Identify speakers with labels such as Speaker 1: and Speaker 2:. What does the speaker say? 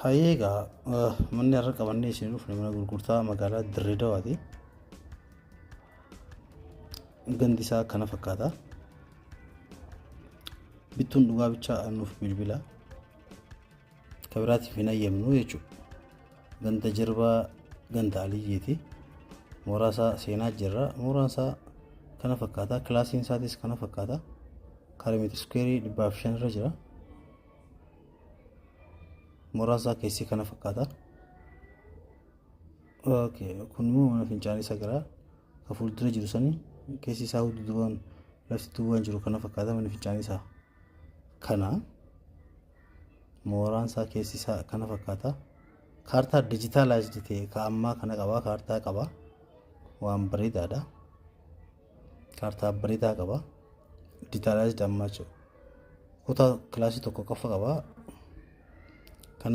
Speaker 1: Hayyee egaa, manni har'a qabannee isin dhufne mana gurgurtaa magaalaa Dirree Dawaati. Gandi isaa kana fakkaata. Bittuun dhugaa bichaa nuuf bilbila. Ka biraatiif hin hayyamnu jechuudha. Ganda Jarbaa ganda Aliyyeeti. Mooraa isaa seenaa jirra. Mooraan isaa kana fakkaata. Kilaasiin isaatis kana fakkaata. Kaaree meetira iskuweerii 105 irra jira. Mooraan isaa keessi kana fakkaata. Okay, kun immoo mana fincaanii isa garaa ka fuuldura jiru sani keessi isaa duubaan lafti duubaan jiru kana fakkaata manni fincaanii isaa kana. Mooraan isaa keessi isaa kana fakkaata. Kaartaa dijitaalaayizdi ta'e ka ammaa kana qaba, kaartaa qaba. Waan bareedaadha. Kaartaa bareedaa qaba. Dijitaalaayizdi ammaa jechuudha. Kutaa kilaasii tokko qofa qaba.